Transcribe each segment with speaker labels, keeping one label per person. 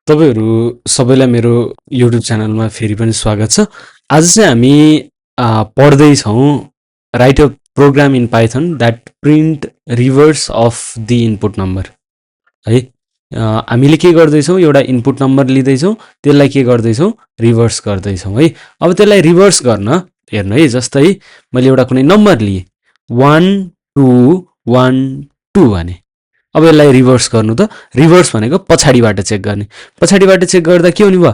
Speaker 1: तपाईँहरू सबैलाई मेरो युट्युब च्यानलमा फेरि पनि स्वागत छ। आज चाहिँ हामी पढ्दैछौँ write a program in Python that print reverse of the input number है। हामीले के गर्दैछौँ, एउटा इनपुट नम्बर लिँदैछौँ, त्यसलाई के गर्दैछौँ, रिभर्स गर्दैछौँ है। अब त्यसलाई रिभर्स गर्न हेर्नु है, जस्तै मैले एउटा कुनै नम्बर लिएँ 1 2 1 2 भने, अब यसलाई रिभर्स गर्नु त रिभर्स भनेको पछाडिबाट चेक गर्ने। पछाडिबाट चेक गर्दा के हुने भयो,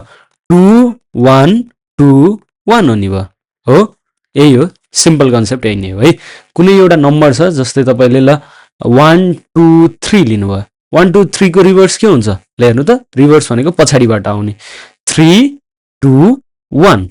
Speaker 1: 2 1 2 1 हुने भयो हो। यही हो, सिम्पल कन्सेप्ट यही नै हो है। कुनै एउटा नम्बर छ, जस्तै तपाईँले ल 1 2 3 लिनुभयो, 1 2 3 को रिभर्स के हुन्छ, ल हेर्नु त, रिभर्स भनेको पछाडिबाट आउने 3 2 1,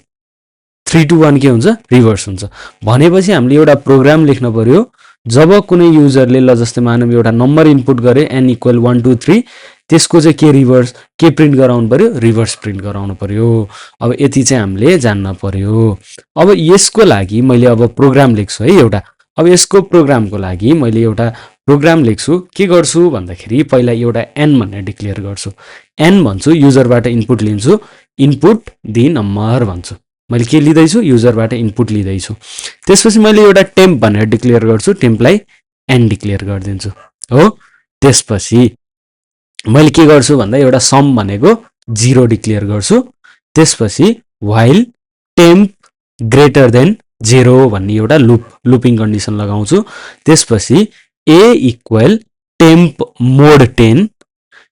Speaker 1: 3 2 1 के हुन्छ, रिभर्स हुन्छ। भनेपछि हामीले एउटा प्रोग्राम लेख्न पर्यो। जब कुनै युजरले ल जस्तै मानव एउटा नम्बर इनपुट गरे n इक्वल 1 2 3, त्यसको चाहिँ के रिभर्स के प्रिन्ट गराउनु पर्यो, रिभर्स प्रिन्ट गराउनु पर्यो। अब यति चाहिँ हामीले जान्न पर्यो। अब यसको लागि मैले अब प्रोग्राम लेख्छु है एउटा। अब यसको प्रोग्रामको लागि मैले एउटा प्रोग्राम लेख्छु। के गर्छु भन्दाखेरि पहिला एउटा n भनेर डिक्लेयर गर्छु। n भन्छु, युजरबाट इनपुट लिन्छु, इनपुट दि नम्बर भन्छु। मैले के लिँदैछु, युजरबाट इनपुट लिँदैछु। त्यसपछि मैले एउटा टेम्प भनेर डिक्लेयर गर्छु, टेम्पलाई n डिक्लेयर गरिदिन्छु हो। त्यसपछि मैले के गर्छु भन्दा एउटा सम भनेको 0 डिक्लेयर गर्छु। त्यसपछि व्हाइल टेम्प ग्रेटर देन 0 भन्ने एउटा लुपिङ कन्डिसन लगाउँछु। त्यसपछि a इक्वल टेम्प मोड 10,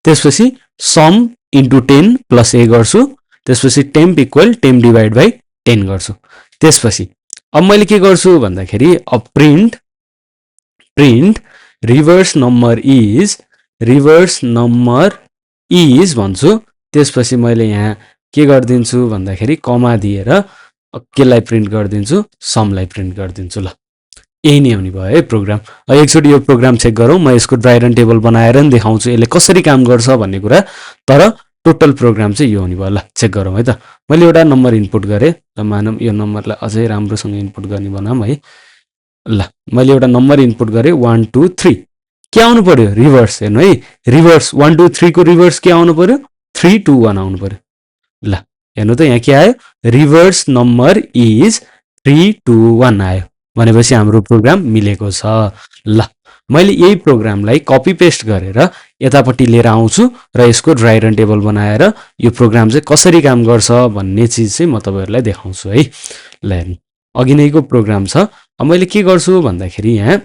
Speaker 1: त्यसपछि सम इन्टु 10 प्लस a गर्छु। त्यसपछि temp equal temp divide by 10 गर्छु। त्यसपछि अब मैले के गर्छु भन्दाखेरि अब प्रिन्ट रिभर्स नम्बर इज भन्छु। त्यसपछि मैले यहाँ के गरिदिन्छु भन्दाखेरि कमा दिएर केलाई प्रिन्ट गरिदिन्छु, समलाई प्रिन्ट गरिदिन्छु। ल यही नै हुने भयो है प्रोग्राम। एकचोटि यो प्रोग्राम चेक गरौँ। म यसको ड्राई रन टेबल बनाएर नि देखाउँछु यसले कसरी काम गर्छ भन्ने कुरा, तर टोटल प्रोग्राम चाहिँ यो हुने भयो। ल चेक गरौँ है त। मैले एउटा नम्बर इनपुट गरेँ, ल मानौँ यो नम्बरलाई अझै राम्रोसँग इनपुट गर्ने बनाऊँ है। ल मैले एउटा नम्बर इनपुट गरेँ 1 2 3, के आउनु पर्यो, रिभर्स। हेर्नु है, रिभर्स 1 2 3 को रिभर्स के आउनु पर्यो, 3 2 1 आउनु पर्यो। ल हेर्नु त यहाँ के आयो, रिभर्स नम्बर इज 3 2 1 आयो। भनेपछि हाम्रो प्रोग्राम मिलेको छ। ल मैले यही प्रोग्रामलाई कपी पेस्ट गरेर यतापट्टि लिएर आउँछु र यसको ड्राई रन टेबल बनाएर यो प्रोग्राम चाहिँ कसरी काम गर्छ भन्ने चिज चाहिँ म तपाईँहरूलाई देखाउँछु है। ल हेर्नु, अघि नैको प्रोग्राम छ। अब मैले के गर्छु भन्दाखेरि यहाँ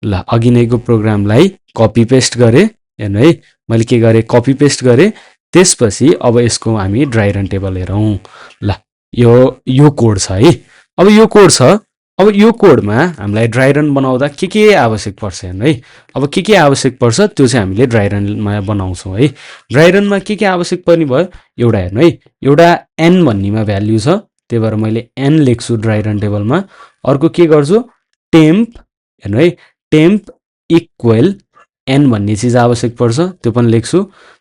Speaker 1: ल अघि नैको प्रोग्रामलाई कपी पेस्ट गरेँ। हेर्नु है, मैले के गरेँ, कपी पेस्ट गरेँ। त्यसपछि अब यसको हामी ड्राई रन टेबल हेरौँ। ल यो कोड छ है। अब यो कोड छ। अब यो कोडमा हामीलाई ड्राई रन बनाउँदा के आवश्यक पर्छ हेर्नु है। अब के आवश्यक पर्छ त्यो चाहिँ हामीले ड्राई रनमा बनाउँछौँ है। ड्राई रनमा के आवश्यक पर्ने भयो, एउटा हेर्नु है, एउटा n भन्नेमा भ्याल्यु छ, त्यही भएर मैले n लेख्छु ड्राई रन टेबलमा। अर्को के गर्छु, टेम्प, हेर्नु है, टेम्प इक्वल n भन्ने चिज आवश्यक पर्छ, त्यो पनि लेख्छु।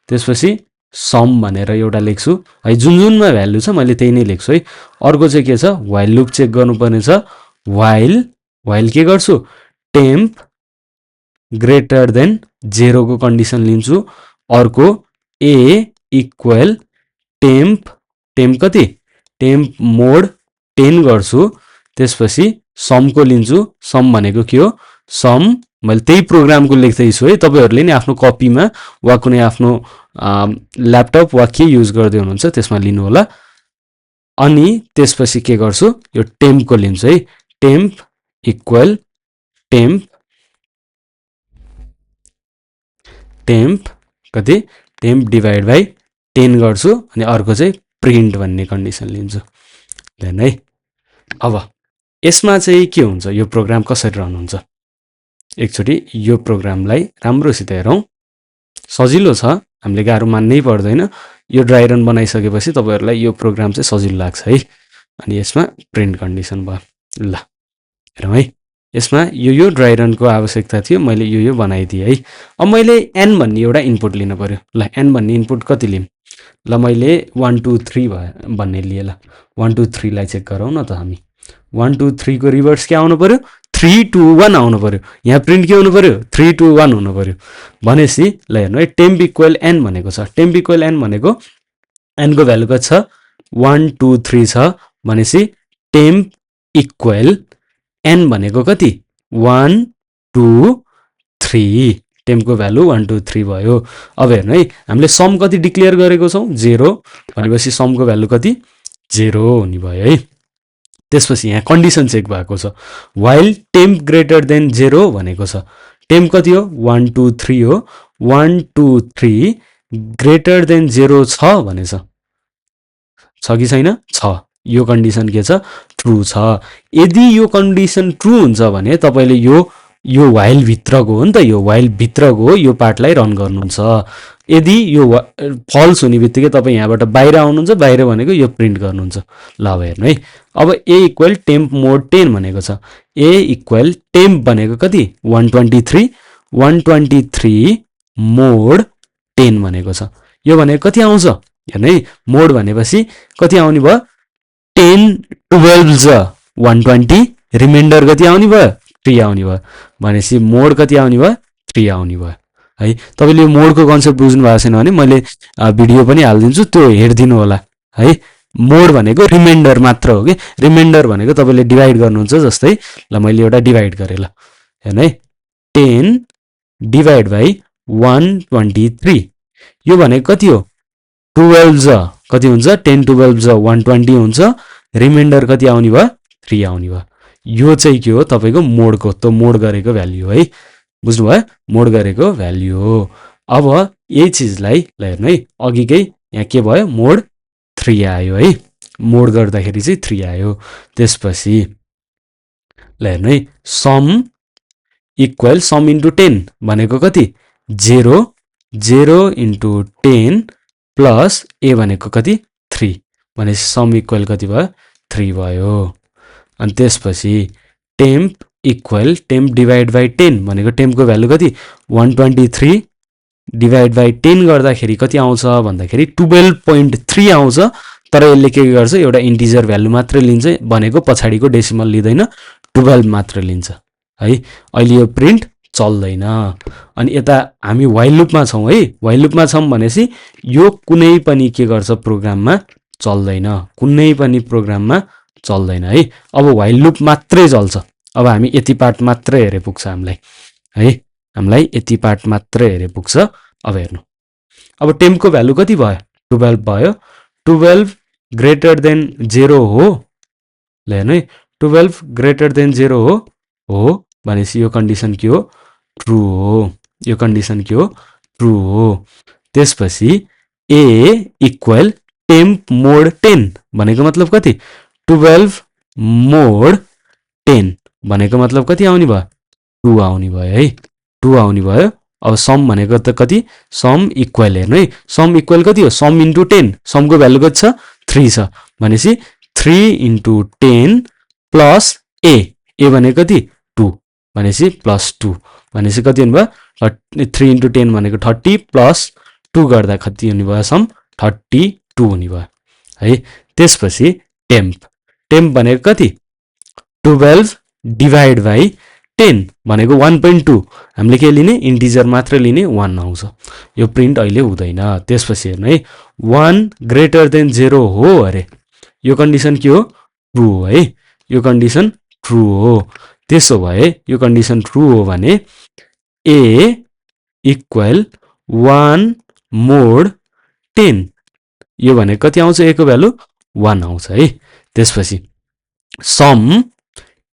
Speaker 1: त्यसपछि सम भनेर एउटा लेख्छु है, जुनमा भ्याल्यु छ मैले त्यही नै लेख्छु है। अर्को चाहिँ के छ, व्हाइल लुप चेक गर्नुपर्ने छ। व्हाइल के गर्छु, टेम्प ग्रेटर देन 0 को कन्डिसन लिन्छु। अर्को a इक्वल टेम्प कति, टेम्प मोड 10 गर्छु। त्यसपछि समको लिन्छु। सम भनेको के हो, सम मैले त्यही प्रोग्रामको लेख्दैछु है। तपाईँहरूले नि आफ्नो कपीमा वा कुनै आफ्नो ल्यापटप वा के युज गर्दै हुनुहुन्छ त्यसमा लिनु होला। अनि त्यसपछि के गर्छु, यो टेम्पको लिन्छु है। टेम्प इक्वल टेम्प कति, टेम्प डिभाइड बाई 10 गर्छु। अनि अर्को चाहिँ प्रिन्ट भन्ने कन्डिसन लिन्छु। हेर्नु है, अब यसमा चाहिँ के हुन्छ, यो प्रोग्राम कसरी रन हुन्छ। एकचोटि यो प्रोग्रामलाई राम्रोसित हेरौँ। सजिलो छ, हामीले गाह्रो मान्नै पर्दैन। यो ड्राई रन बनाइसकेपछि तपाईँहरूलाई यो प्रोग्राम चाहिँ सजिलो लाग्छ है। अनि यसमा प्रिन्ट कन्डिसन भयो। ल हेरौँ है, यसमा यो ड्राई रनको आवश्यकता थियो, मैले यो बनाइदिएँ है। अब मैले n भन्ने एउटा इनपुट लिनु पर्यो। ल n भन्ने इनपुट कति लिऊँ, ल मैले 1 2 3 भन्ने लिएँ। ल 1 2 3 लाई चेक गरौँ न त हामी। 1 2 3 को रिभर्स के आउनु पर्यो, 3 2 1 आउनु पर्यो। यहाँ प्रिन्ट के हुनु पर्यो 3 2 1 हुनु पर्यो भनेपछि ल हेर्नु है टेम्प इक्वल n भनेको छ। टेम्प इक्वल n भनेको n को भ्यालु कति छ 1 2 3 छ भनेपछि टेम्प इक्वल n भनेको कति 1 2 3 टेम्पको भ्यालु 1 2 3 भयो। अब हेर्नु है हामीले सम कति डिक्लेयर गरेको छौँ 0 भनेपछि समको भ्यालु कति 0 हुने भयो है। त्यसपछि यहाँ कन्डिसन चेक भएको छ व्हाइल टेम्प ग्रेटर देन 0 भनेको छ। टेम्प कति हो 1 2 3 हो 1 2 3 ग्रेटर देन 0 छ भनेछ छ कि छैन छ। यो कन्डिसन के छ ट्रु छ। यदि यो कन्डिसन ट्रु हुन्छ भने तपाईले यो व्हाइल भित्रको हो नि त यो व्हाइल भित्रको यो पार्टलाई रन गर्नुहुन्छ। यदि यो फल्स हुने बित्तिकै तपाईँ यहाँबाट बाहिर आउनुहुन्छ बाहिर भनेको यो प्रिन्ट गर्नुहुन्छ। ल अब हेर्नु है अब a इक्वल टेम्प मोड 10 भनेको छ। a इक्वल टेम्प भनेको कति 123 मोड 10 भनेको छ। यो भनेको कति आउँछ हेर्नु है मोड भनेपछि कति आउने भयो 10 12 छ 120 रिमाइन्डर कति आउने भयो 3 आउने भयो भनेपछि मोड कति आउने भयो 3 आउने भयो है। तपाईले यो मोडको कन्सेप्ट बुझ्नु भएको छैन भने मैले भिडियो पनि हालिदिन्छु त्यो हेरिदिनु होला है। मोड भनेको रिमाइन्डर मात्र हो कि रिमाइन्डर भनेको तपाईले डिभाइड गर्नुहुन्छ जस्तै ल मैले एउटा डिभाइड गरे ल हेर्नु है 10 डिभाइड बाइ 123 यो भनेको कति हो 12 छ कति हुन्छ 10 12 छ 120 हुन्छ रिमाइन्डर कति आउने भयो 3 आउने भयो। यो चाहिँ के हो तपाईको मोडको त मोड गरेको भ्यालु है बुझ्नुभयो मोड गरेको भ्यालु हो। अब यही चिजलाई ल हेर्नु है अघिकै यहाँ के भयो मोड 3 आयो है मोड गर्दाखेरि चाहिँ 3 आयो। त्यसपछि ल हेर्नु है सम इक्वल सम इन्टु 10 भनेको कति 0 0 इन्टु 10 प्लस a भनेको कति 3 भनेपछि सम इक्वल कति भयो 3 भयो। अनि त्यसपछि temp equal temp divide by 10 भनेको टेम्पको भ्यालु कति 123 डिभाइड बाइ 10 गर्दाखेरि कति आउँछ भन्दाखेरि 12.3 आउँछ। तर यसले के गर्छ एउटा इन्टिजर भ्यालु मात्र लिन्छ भनेको पछाडिको डेसिमल लिँदैन 12 मात्र लिन्छ है। अहिले यो प्रिन्ट चल्दैन। अनि यता हामी व्हाइल लुपमा छौँ है व्हाइल लुपमा छौँ भनेपछि यो कुनै पनि के गर्छ प्रोग्राममा चल्दैन कुनै पनि प्रोग्राममा चल्दैन है। अब व्हाइल लुप मात्रै चल्छ। अब हामी यति पार्ट मात्रै हेरे पुग्छ हामीलाई है हामीलाई यति पार्ट मात्रै हेरे पुग्छ। अब हेर्नु अब टेम्पको भ्यालु कति भयो 12 भयो 12 ग्रेटर देन 0 हो ल हेर्नु है 12 ग्रेटर देन 0 हो भनेपछि यो कन्डिसन के हो ट्रु हो यो कन्डिसन के हो ट्रु हो। त्यसपछि a इक्वल टेम्प मोड 10 भनेको मतलब कति 12 मोड 10 भनेको मतलब कति आउने भयो 2 आउने भयो है 2 आउने भयो। अब सम भनेको त कति सम इक्वल हेर्नु है सम इक्वल कति हो सम इन्टु 10 समको भ्यालु कति छ 3 छ भनेपछि 3 इन्टु 10 प्लस a भनेको कति 2 भनेपछि प्लस 2 भनेपछि कति हुने भयो 3 इन्टु 10 भनेको 30 प्लस 2 गर्दा कति हुने भयो सम 32 हुने भयो है। त्यसपछि टेम्प भनेको कति 12 डिभाइड बाइ 10 भनेको 1.2 हामीले के लिने इन्टिजर मात्र लिने 1 आउँछ यो प्रिन्ट अहिले हुँदैन। त्यसपछि हेर्नु है 1 ग्रेटर देन 0 हो अरे यो कन्डिसन के हो ट्रु हो है यो कन्डिसन ट्रु हो। त्यसो भए यो कन्डिसन ट्रु हो भने a इक्वल 1 मोड 10 यो भनेको कति आउँछ a को भ्यालु 1 आउँछ है। त्यसपछि सम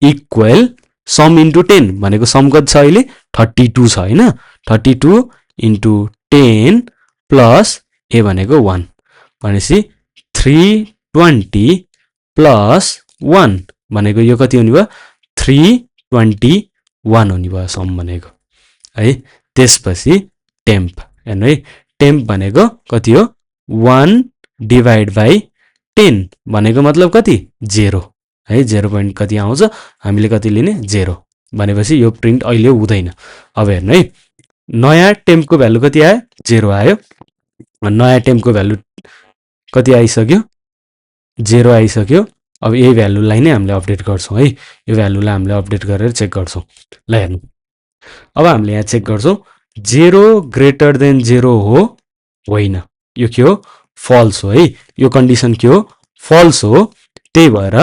Speaker 1: इक्वल सम इन्टु 10 भनेको सम कति छ अहिले 32 छ होइन 32 इन्टु 10 प्लस a भनेको 1 भनेपछि 320 प्लस 1 भनेको यो कति हुने भयो 321 हुने भयो सम भनेको है। त्यसपछि टेम्प हेर्नु है टेम्प भनेको कति हो 1 डिभाइड बाइ 10 भनेको मतलब कति 0 है 0 पोइन्ट कति आउँछ हामीले कति लिने 0 भनेपछि यो प्रिन्ट अहिले हुँदैन। अब हेर्नु है नयाँ टेम्पको भ्यालु कति आयो 0 आयो नयाँ टेम्पको भ्यालु कति आइसक्यो 0 आइसक्यो अब यही भ्यालुलाई नै हामीले अपडेट गर्छौँ है। यो भ्यालुलाई हामीले अपडेट गरेर चेक गर्छौँ। ल हेर्नु, अब हामीले यहाँ चेक गर्छौँ 0 ग्रेटर देन 0 हो होइन, यो के हो फल्स हो है। यो कन्डिसन के हो फल्स हो। त्यही भएर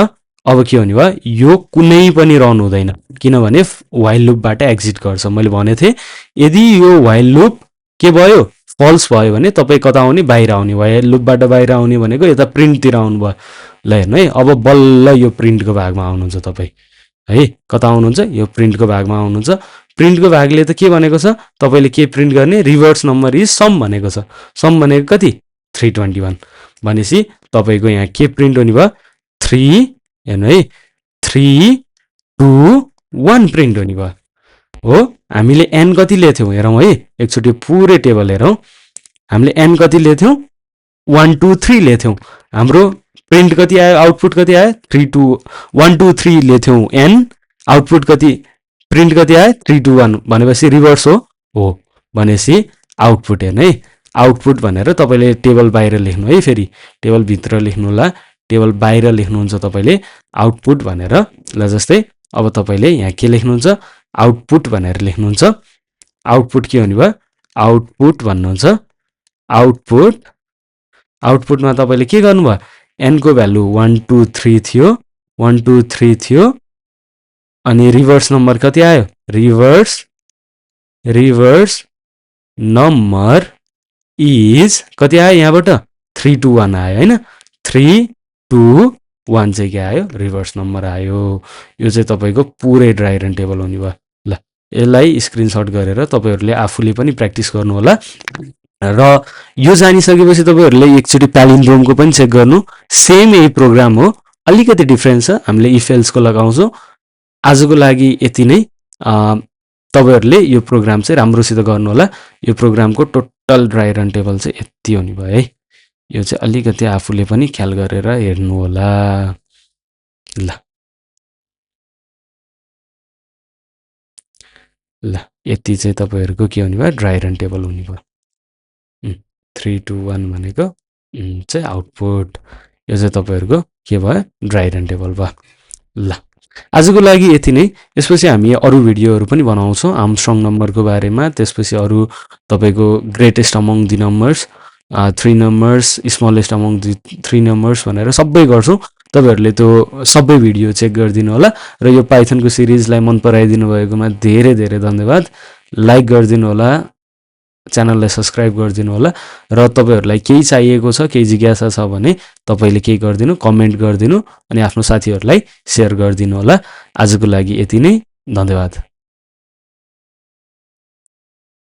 Speaker 1: अब के हुने भयो यो कुनै पनि रन हुँदैन, किनभने व्हाइल लुपबाट एक्जिट गर्छ। मैले भनेको थिएँ यदि यो व्हाइल लुप के भयो फल्स भयो भने तपाईँ कता आउने बाहिर आउने, व्हाइल लुपबाट बाहिर आउने भनेको यता प्रिन्टतिर आउनु भयो। ल हेर्नु है, अब बल्ल यो प्रिन्टको भागमा आउनुहुन्छ तपाईँ है। कता आउनुहुन्छ यो प्रिन्टको भागमा आउनुहुन्छ। प्रिन्टको भागले त के भनेको छ तपाईँले के प्रिन्ट गर्ने रिभर्स नम्बर इज सम भनेको छ। सम भनेको कति 321 भनेपछि तपाईँको यहाँ के प्रिन्ट हुने भयो 3 हेर्नु है 3 2 1 प्रिन्ट हुने भयो हो। हामीले एन कति लिएको थियौँ हेरौँ है, एकचोटि पुरै टेबल हेरौँ। हामीले एन कति लिएको थियौँ 1 2 3 लिएको थियौँ। हाम्रो प्रिन्ट कति आयो आउटपुट कति आयो 3 2 1 2 3 लिएको थियौँ एन, आउटपुट कति प्रिन्ट कति आयो 3 2 1 भनेपछि रिभर्स हो भनेपछि आउटपुट हेर्नु है। आउटपुट भनेर तपाईँले टेबल बाहिर लेख्नु है, फेरि टेबल भित्र लेख्नु होला, टेबल बाहिर लेख्नुहुन्छ तपाईँले आउटपुट भनेर। ल जस्तै अब तपाईँले यहाँ के लेख्नुहुन्छ आउटपुट भनेर लेख्नुहुन्छ। आउटपुट के हुने भयो आउटपुट भन्नुहुन्छ। आउटपुट आउटपुटमा तपाईँले के गर्नुभयो एनको भ्यालु 1 2 3 थियो 1 2 3 थियो अनि रिभर्स नम्बर कति आयो रिभर्स नम्बर इज कति आयो यहाँबाट 3 2 1 आयो होइन। 3 2 1 चाहिँ के आयो रिभर्स नम्बर आयो। यो चाहिँ तपाईँको पुरै ड्राई रन टेबल हुने भयो। ल यसलाई स्क्रिनसट गरेर तपाईँहरूले आफूले पनि प्र्याक्टिस गर्नु होला। र यो जानिसकेपछि तपाईँहरूले एकचोटि प्यालिन्ड्रोमको पनि चेक गर्नु, सेम यही प्रोग्राम हो, अलिकति डिफ्रेन्स छ। हामीले इफ एल्सको लगाउँछौँ। आजको लागि यति नै। तपाईँहरूले यो प्रोग्राम चाहिँ राम्रोसित गर्नु होला। यो प्रोग्रामको टोटल ड्राई रन टेबल चाहिँ यति हुने भयो है। यो चाहिँ अलिकति आफूले पनि ख्याल गरेर हेर्नु होला। ल यति चाहिँ तपाईँहरूको के हुने भयो ड्राई रन टेबल हुने भयो। 3 2 1 भनेको चाहिँ आउटपुट। यो चाहिँ तपाईँहरूको के भयो ड्राई रन टेबल भयो। ल आजको लागि यति नै। यसपछि हामी अरू भिडियोहरू पनि बनाउँछौँ आर्मस्ट्रङ नम्बरको बारेमा, त्यसपछि अरू तपाईँको greatest among the numbers, 3 numbers, smallest among the 3 numbers भनेर सबै गर्छौँ। तपाईँहरूले त्यो सबै भिडियो चेक गरिदिनु होला। र यो पाइथनको सिरिजलाई मन पराइदिनु भएकोमा धेरै धेरै धन्यवाद। लाइक गरिदिनु होला, च्यानललाई सब्सक्राइब गरिदिनु होला। र तपाईँहरूलाई केही चाहिएको छ केही जिज्ञासा छ भने तपाईँले केही गरिदिनु कमेन्ट गरिदिनु अनि आफ्नो साथीहरूलाई सेयर गरिदिनु होला। आजको लागि यति नै, धन्यवाद।